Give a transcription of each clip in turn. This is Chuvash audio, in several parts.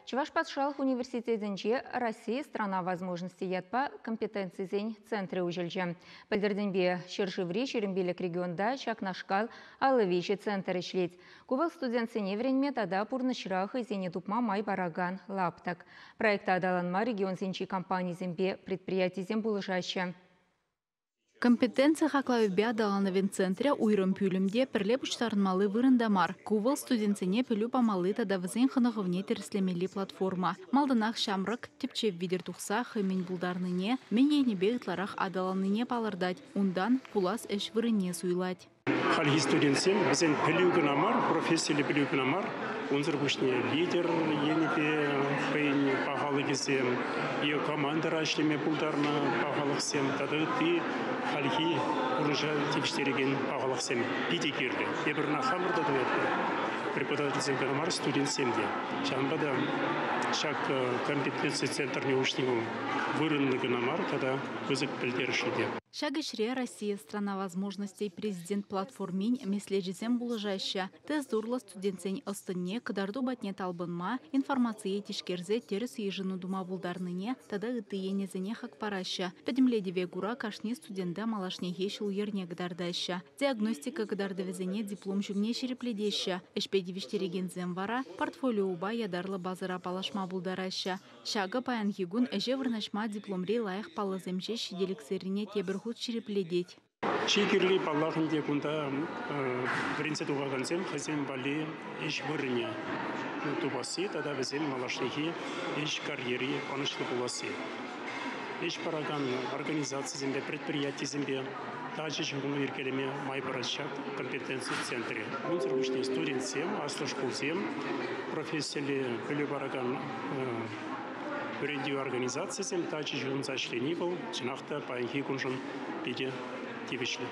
Чӑваш патшалӑх университетӗнче «Россия – страна возможностей» ятпа компетенцисен центрӗ уҫӑлчӗ. Пӗлтӗртенпе ҫӗршыври 25 регионта ҫакнашкал 53 центр ӗҫлет. Ку вӑл студентсене вӗренме тата пурнӑҫра хӑйсене тупма май паракан лаптӑк. Проекта аталанма регионсенчи компанисемпе предприятисем пулӑшаҫҫӗ. Компетенци хаклавӗпе аталанӑвӗн центрӗ уйрӑм пӳлӗм те, пӗрле пуҫтарӑнмалли вырӑн та мар. Ку вӑл студентсене пӗлӳ памалли тата вӗсен хӑнӑхӑвне тӗрӗслемелли платформа. Малтанах ҫамрӑк тӗпчев витӗр тухса хӑй мӗн пултарнине, мӗн енӗпе ытларах аталаннине палӑртать. Унтан пулас ӗҫ вырӑнне суйлать. Хальхи студентсем вӗсен пӗлӳ кӑна мар, профессиллӗ пӗлӳ кӑна мар, унсӑр пуҫне лидер енӗпе хӑйӗн пахалӑхӗсем е командӑра ӗҫлеме пултарнӑ пахалӑхсем тата ытти хальхи пурнӑҫа тивӗҫтерекен пахалӑхсем питӗ кирлӗ. Эпир ӑна хамӑр та туятпӑр, преподавательсем кӑна мар, студентсем те. Ҫавӑнпа та ҫак компетенци центрне уҫни вӑл вырӑнлӑ кӑна мар тата пысӑк пӗлтерӗшлӗ те. Ҫак ӗҫре «Россия – страна возможностей» президент платформин меслечӗсем пулӑшаҫҫӗ. Тест урлӑ студентсен ӑс-тӑнне, кӑтарту патне талпӑнма, информацие тишкерсе тӗрӗс йышӑну тума пултарнине тата ытти енӗсене хак параҫҫӗ. Пӗтӗмлетӗве кура кашни студента малашнехи ҫул-йӗрне кӑтартаҫҫӗ. Диагностика кӑтартӑвӗсене диплом ҫумне ҫирӗплетеҫҫӗ. Ӗҫпе тивӗҫтерекенсем вара портфолиопа ятарлӑ базӑра паллашма пултараҫҫӗ. Ҫакӑ паянхи кун ӗҫе вырнаҫма дипломри лайӑх паллӑсем ҫеҫ ҫителӗксӗррине тепӗр хут ҫирӗплетет. Чи кирли, паллах ӗнтӗ, кунта вӗренсе тухакансем хӑйсем валли ӗҫ вырӑнӗ тупасси тата вӗсен малашнехи ӗҫ карьери ӑнӑҫлӑ пуласси. Ӗҫ паракан организацисемпе, предприятисемпе тачӑ ҫыхӑну йӗркелеме май парать ҫак компетенци центрӗ. Унсӑр пуҫне студентсем, аслӑ шкулсем, профессиллӗ пӗлӳ паракан вӗрентӳ организацийӗсем тачӑ ҫыхӑнса ӗҫлени вӑл чӑнах та паянхи куншӑн питӗ тивӗҫлӗ.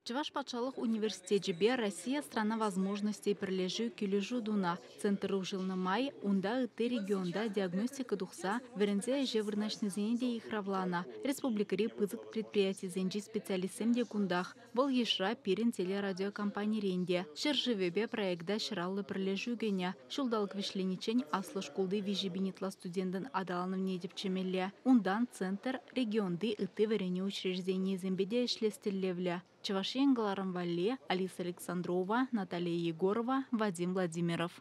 Чӑваш патшалӑх университечӗпе «Россия – страна возможностей» пӗрлешӳ килӗшӳ тунӑ. Центр уҫӑлнӑ май унта ытти регионта диагностика тухса вӗренсе ӗҫе вырнаҫнисене те йыхравланӑ. Республикӑри пысӑк предприятисенчи специалистсем те кунтах. Вӑл йышра пирӗн телерадиокомпанирен те. Ҫӗршывӗпе проекта 150 пӗрлешӳ кӗнӗ. Ҫулталӑк вӗҫлениччен аслӑ шкулти 3 000 ытла студентӑн аталанӑвне тӗпчемелле. Унтан центр регионти ытти вӗренӳ учрежденийӗсемпе те ӗҫлес тӗллевлӗ. Чӑваш Ен кӑларӑм валли Алиса Александрова, Наталья Егорова, Вадим Владимиров.